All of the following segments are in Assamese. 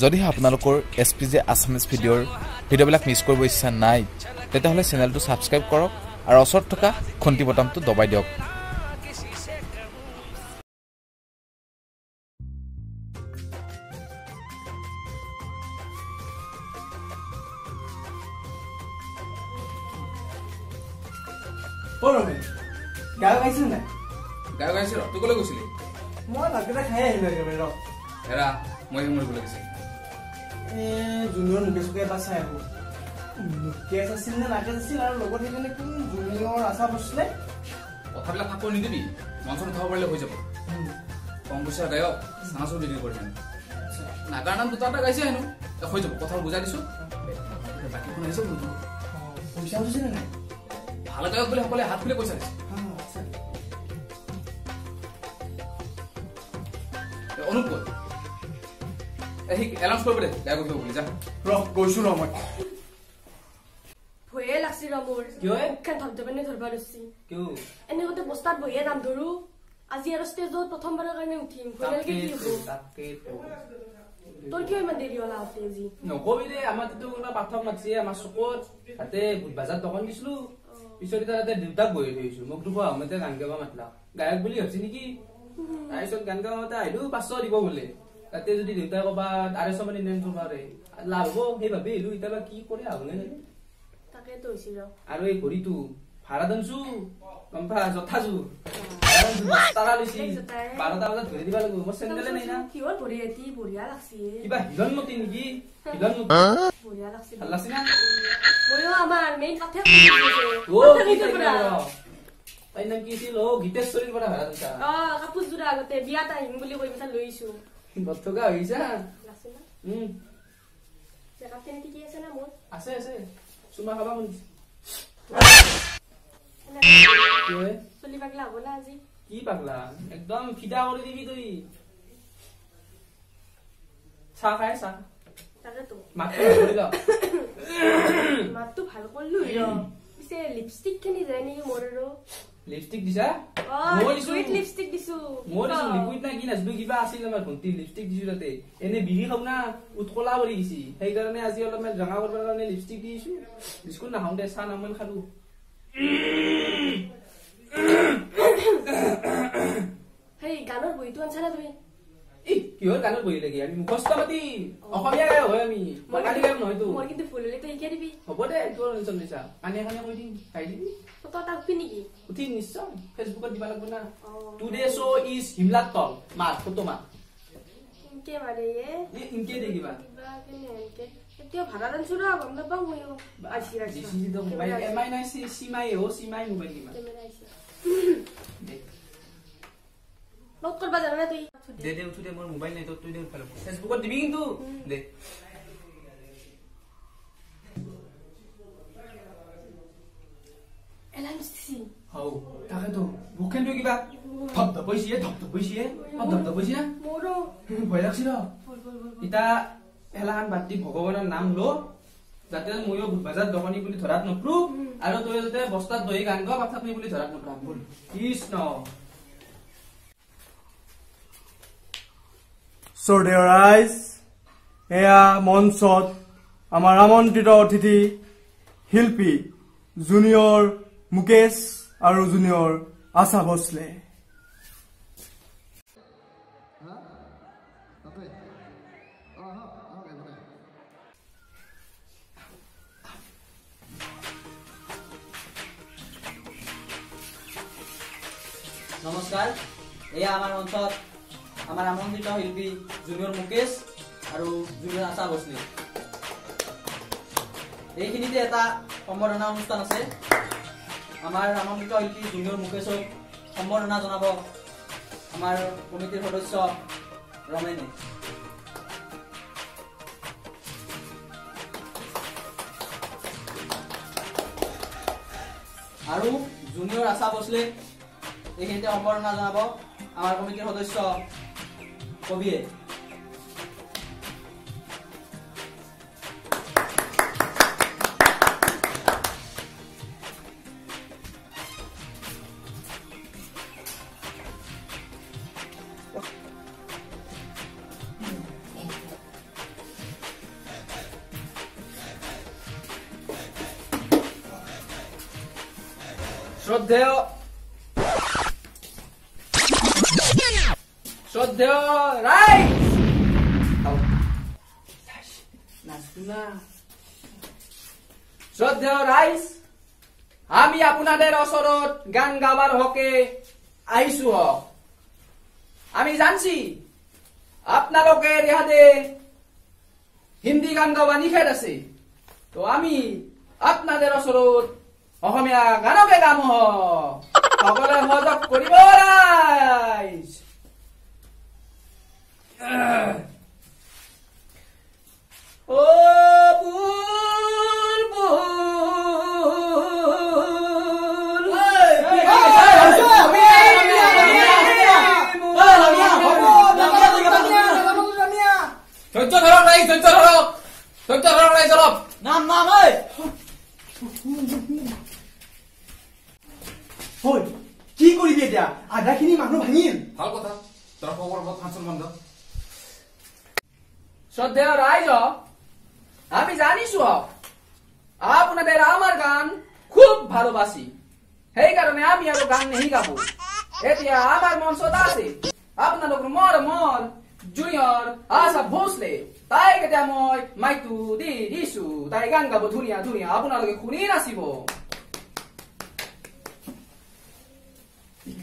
যদিহে আপোনালোকৰ এছ পি জে আছামিজ ভিডিঅ'বিলাক মিছ কৰিব ইচ্ছা নাই, তেতিয়াহ'লে চেনেলটো ছাবস্ক্ৰাইব কৰক আৰু ওচৰত থকা ঘণ্টি বটামটো দবাই দিয়ক। গায়ক আহিছিল নাই? গায়ক আহিছিল। তই ক'লৈ গৈছিলি? মই ভাতকেইটা খাই আহিলো একেবাৰে। ৰ হেৰা, মই মৰিব লাগিছে। এই জুনিয়ৰ মুকেশকে এবাৰ চাই আহো। মুকেশ আছিল নে নাকেশ আছিল, আৰু লগত সেইজনে কোন জুনিয়ৰ আশা বসলে। কথাবিলাক ফাঁক কৰি নিদিবি, মঞ্চত উঠাব পাৰিলে হৈ যাব। কম পইচাৰ গায়ক, চানাচুৰ বিক্ৰী কৰে হেনো। নাগাৰ নাম দুটা এটা গাইছে হেনো, হৈ যাব। কথা বুজাই দিছো, বাকী কোন আহিছে? পইচা উঠিছে নে নাই? ভাল গায়ক বুলি সকলোৱে হাত খুলি পইচা দিছে। অনুপ ক'ত? সি এনাউন্স কৰিব দে, গায়ক উঠিব বুলি। যা ৰ, গৈছো ৰ। মই ভয়ে লাগছি ৰ মোৰ। কিয়? মুখখন ধপধপনি ধৰবা ধৰছি। কিয়? এনেকুৱাতে বস্তাত বহিয়ে নাম ধৰো, আজি আৰু ষ্টেজত প্ৰথমবাৰৰ কাৰণে উঠিম, ভয় নালাগে কি হ'ব? তোৰ কিয় ইমান দেৰি হ'ল আহোঁতে আজি? নকবি দে, আমাৰ কোনোবা পাঠক মাতিছে আমাৰ চকত, তাতে বুট বাজাৰ দোকান দিছিলো। পিছত এতিয়া তাতে দেউতাক বহি থৈ আহিছো। মোক দুখোৱা সময়তে গান গাব মাতলা, গায়ক বুলি ভাবছি নেকি। তাৰপিছত গান গাব মাতে আহিলো, 500 দিব বোলে। তাতে যদি দেউতাই ক'ৰবাত 250 মান ইনকাম কৰিব পাৰে, লাভ হ'ব, সেই ভাবি আহিলো। এতিয়া বা কি কৰে আহোনে। তাকেতো হৈছে ৰ। আৰু এই ঘড়ীটো ভাড়াত আনছো, গম পা, জোতাযোৰ তাৰা লৈছি, 12টা বজাত ঘূৰি দিব লাগিব। মোৰ চেন্দেলে নাই না। কিহৰ ঘড়ী এটি বঢ়িয়া লাগছি। কিবা হিৰণমতী নেকি? হিৰণমতী বঢ়িয়া লাগছি। ভাল লাগছি না? ময়ো আমাৰ মেইন পাঠে। তাইৰ নাম কি আছিল? অ, গীতেশ্বৰীৰ পৰা ভাড়া আনছা? অ, কাপোৰযোৰা আগতে বিয়াত আহিম বুলি কৈ পেলাই লৈছো। নথকা হৈছা। লাগছে না? মেকআপ খিনি ঠিকে আছে না মোৰ? আছে আছে। চুমা খাবা মন। চলি পাগলা হ'ব না আজি? কি পাগলা, একদম ফিদা কৰি দিবি তুই। চাহ খাই চাহ। তাকেতো মাতটো ভাল কৰি ল। মাতটো ভাল কৰিলো ৰ। পিছে লিপষ্টিক খিনি যায় নেকি মোৰ? আৰু লিপষ্টিক দিছা? মই দিছো। লিপষ্টিক দিছো। মই দিছো লিকুইড না কি নাজনো, কিবা আছিল আমাৰ ভণ্টি, লিপষ্টিক দিছো তাতে। এনে বিহি খাওঁ না, উৎকলা পৰি গৈছি, সেইকাৰণে আজি অলপমান ৰঙা কৰিবৰ কাৰণে লিপষ্টিক দি দিছো। বিস্কুট নাখাওঁ দে, চাহ নামান খালো। সেই গানৰ বহীটো আনছা না তুমি? ই কিহৰ গানৰ বহি লাগে? আমি মুখস্থ পাতি অসমীয়া গায়ক হয় আমি, বঙালী গায়ক নহয়তো। মোৰ কিন্তু ভুল হ'লে তই শিকাই দিবি। হ'ব দে, তোৰ টেনচন লৈছা। কানে কানে কৈ দিম, গাই দিবি। তই তাক উঠবি নেকি? উঠিম নিশ্চয়, ফেচবুকত দিব লাগিব না। টুডে শ্ব' is হিমলাত তল মাত, ফটো মাত। ইনকে মাৰে এ? ইনকে দে কিবা। কিবা কেনে এনকে। এতিয়া ভাড়াত আনছো ৰ, গম নাপাওঁ ময়ো। আহিছি আহিছি। মোবাইল এম আই নাই, চিমাই অ, চিমাই মোবাইল কিবা। কেমেৰা আহিছে। লগ কৰবা জানা না তুই? দে দে, উঠো দে, মোৰ মোবাইল নাই, তুই দে উঠবা লাগিব। ফেচবুকত দিবি কিন্তু দে। এলাৰ্ম দিছি। হও, তাকেতো বুকখেনটো কিবা ধপ ধপ হৈছি, ধপ ধপ হৈছি, ধপ ধপ হৈছি না? মোৰো ভয় লাগছি ৰ। ইতা এলাহান বাদ দি ভগৱানৰ নাম ল, যাতে ময়ো বাজাৰ দোকানী বুলি ধৰাত নপৰো, আৰু তই যাতে বস্তাত বহি গান গোৱা পাঠক বুলি ধৰাত নপৰা। কৃষ্ণ। শ্ৰদ্ধেয় ৰাইজ, এয়া মঞ্চত আমাৰ আমন্ত্ৰিত অতিথি শিল্পী জুনিয়ৰ মুকেশ আৰু জুনিয়ৰ আশা ভোসলে। নমস্কাৰ, এয়া আমাৰ মঞ্চত আমাৰ আমন্ত্ৰিত শিল্পী জুনিয়ৰ মুকেশ আৰু জুনিয়ৰ আশা ভোসলে। এইখিনিতে এটা সম্বৰ্ধনা অনুষ্ঠান আছে। আমাৰ আমন্ত্ৰিত শিল্পী জুনিয়ৰ মুকেশক সম্বৰ্ধনা জনাব আমাৰ কমিটিৰ সদস্য ৰমেনে। আৰু জুনিয়ৰ আশা ভোসলে এইখিনিতে সম্বৰ্ধনা জনাব আমাৰ কমিটিৰ সদস্য কবিয়ে। শ্ৰদ্ধেয় শ্ৰদ্ধেয় ৰাইজ, শ্ৰদ্ধেয় ৰাইজ, আমি আপোনাদেৰ ওচৰত গান গাৱাৰ হকে আহিছো। আমি জানছি আপোনালোকে ইয়াতে হিন্দী গান গাওয়া নিষেধ আছে, তো আমি আপনাদের ওচৰত অসমীয়া গানকে গাম। সকলে সহযোগ কৰিব ৰাইজ। ও বুলবুল, ধৈৰ্য ধৰক ৰাইজ, ধৈৰ্য ধৰক, ধৈৰ্য ধৰক ৰাইজ অলপ। নাম নাম ঐ, কি কৰিবি এতিয়া? আধাখিনি মানুহ ভাঙিল। ভাল কথা, দৰ্শকৰ ফাংচন বন্ধ। শ্ৰদ্ধেয় ৰাইজ, আমি জানিছো আপনাদেৰ আমাৰ গান খুব ভালোবাসি, সেইকাৰণে আমি আৰু গান নিশিকাব। এতিয়া আমাৰ মঞ্চত আছে আপোনালোকৰ মৰমৰ জুনিয়ৰ আশা ভোসলে। তাইক এতিয়া মই মাইকটো দি দিছো, তাই গান গাব ধুনীয়া ধুনীয়া, আপোনালোকে শুনি নাচিব।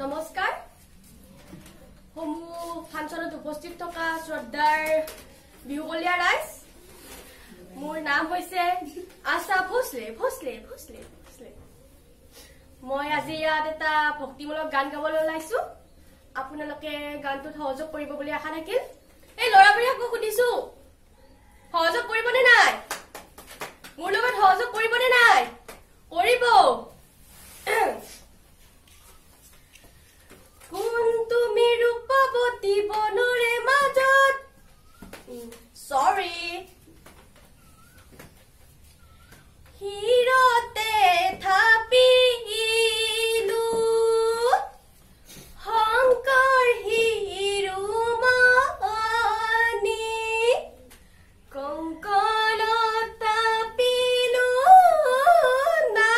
নমস্কাৰ সমূহ ফাংচনত উপস্থিত থকা শ্ৰদ্ধাৰ বিহুকলীয়া ৰাইজ, মোৰ নাম হৈছে আশা ভোসলে ভোসলে ভোসলে ভোসলে। মই আজি ইয়াত এটা ভক্তিমূলক গান গাবলৈ ওলাইছো, আপোনালোকে গানটোত সহযোগ কৰিব বুলি আশা থাকিল। এই ল'ৰাবোৰকো সুধিছো, সহযোগ কৰিবনে নাই? মোৰ লগত সহযোগ কৰিবনে নাই? কৰিব। কোন তুমি ৰূপৱতী বনৰে মাজত, চৰি, হিৰতে থাপিলো শংকৰ হিৰোমণি, কংকনত তাপিলো না।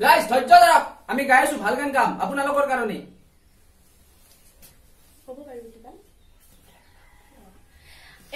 ৰাইজ ধৈৰ্য ধৰক, আমি গাই আছো ভাল গান গাম আপোনালোকৰ কাৰণে।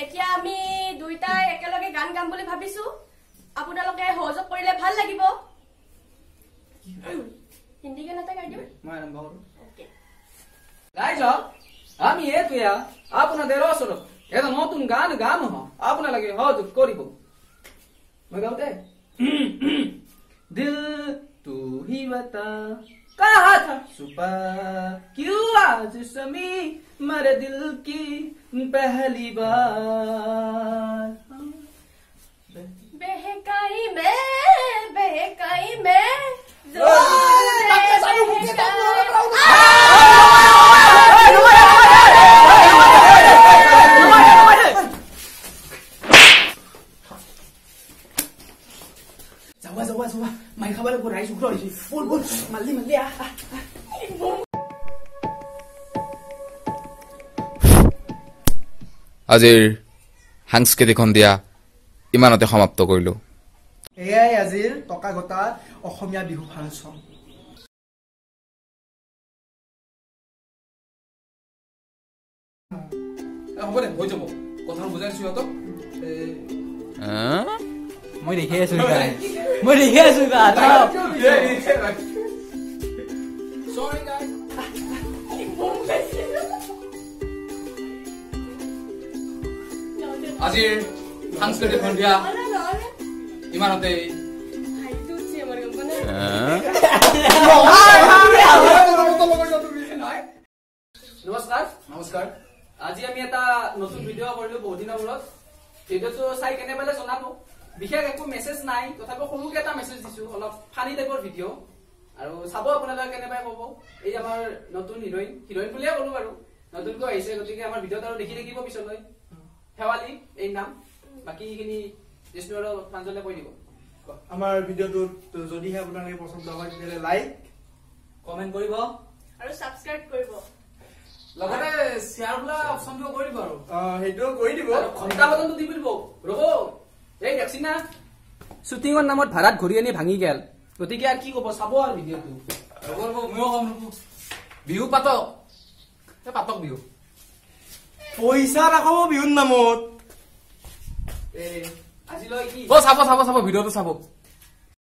এতিয়া আমি দুইটাই একেলগে গান গাম বুলি ভাবিছো, আপোনালোকে সহযোগ কৰিলে ভাল লাগিব। হিন্দী গান এটা গাই দিম, মই আৰম্ভ কৰো। ৰাইজ, আমি এতিয়া আপনাদেৰ ওচৰত এটা নতুন গান গাম, আপোনালোকে সহযোগ কৰিব। মই গাওঁতে दिल तू ही बता कहा था सुबह, क्यों आज समी मेरे दिल की पहली बार बहकाई मैं, बहकाई मैं, যাৱা যাৱা যাৱা, মাই খাব লাগিব, ৰাইজ উগ্ৰ হৈছে। বল বল, মাল্লি মাল্লি আহ। আজিৰ সাংস্কৃতিক সন্ধিয়া ইমানতে সমাপ্ত কৰিলো। এয়াই আজিৰ টকা ঘটা অসমীয়া বিহু ফাংচন। হ'ব দে, হৈ যাব, কথাবোৰ বুজাই দিছো সিহঁতক। মই দেখি আছো, মই দেখি আছো। আজিৰ সাংস্কৃতিক সন্ধিয়া ইমানতে। নমস্কাৰ। নমস্কাৰ। আজি আমি এটা নতুন ভিডিঅ' কৰিলো বহুত দিনৰ মূৰত। ভিডিঅ'টো চাই কেনে পালে জনাব। বিশেষ একো মেছেজ নাই, তথাপিও সৰুকে এটা মেছেজ দিছো, অলপ ফানি টাইপৰ ভিডিঅ', আৰু চাব আপোনালোকে কেনেবাই ক'ব। এই আমাৰ নতুন হিৰইন, হিৰইন বুলিয়ে ক'লো বাৰু, নতুনকৈ আহিছে, গতিকে আমাৰ ভিডিঅ'ত আৰু দেখি থাকিব পিছলৈ। শেৱালি এই নাম, বাকীখিনি জিষ্ণু আৰু প্ৰাঞ্জলে কৈ দিব। আমাৰ ভিডিঅ'টোত যদিহে আপোনালোকে পচন্দ হয় তেতিয়াহ'লে লাইক, কমেণ্ট কৰিব আৰু ছাবস্ক্ৰাইব কৰিব, লগতে শ্বেয়াৰ বোলা অপশ্যনটো কৰি দিব আৰু সেইটোও কৰি দিব, ঘণ্টা বাটনটো দি দিব। ৰ'ব, এই দেখছে। দেখছি না, শ্বুটিঙৰ নামত ভাড়াত ঘূৰি আনি ভাঙি গেল। গতিকে আৰু কি ক'ব, চাব আৰু ভিডিঅ'টো। ৰ'ব ৰ'ব, ময়ো কম ৰ'ব। বিহু পাতক, পাতক বিহু। পইচা ৰাখব বিহুৰ নামত। আজিলৈ কি? অ চাব চাব চাব, ভিডিঅ'টো চাব।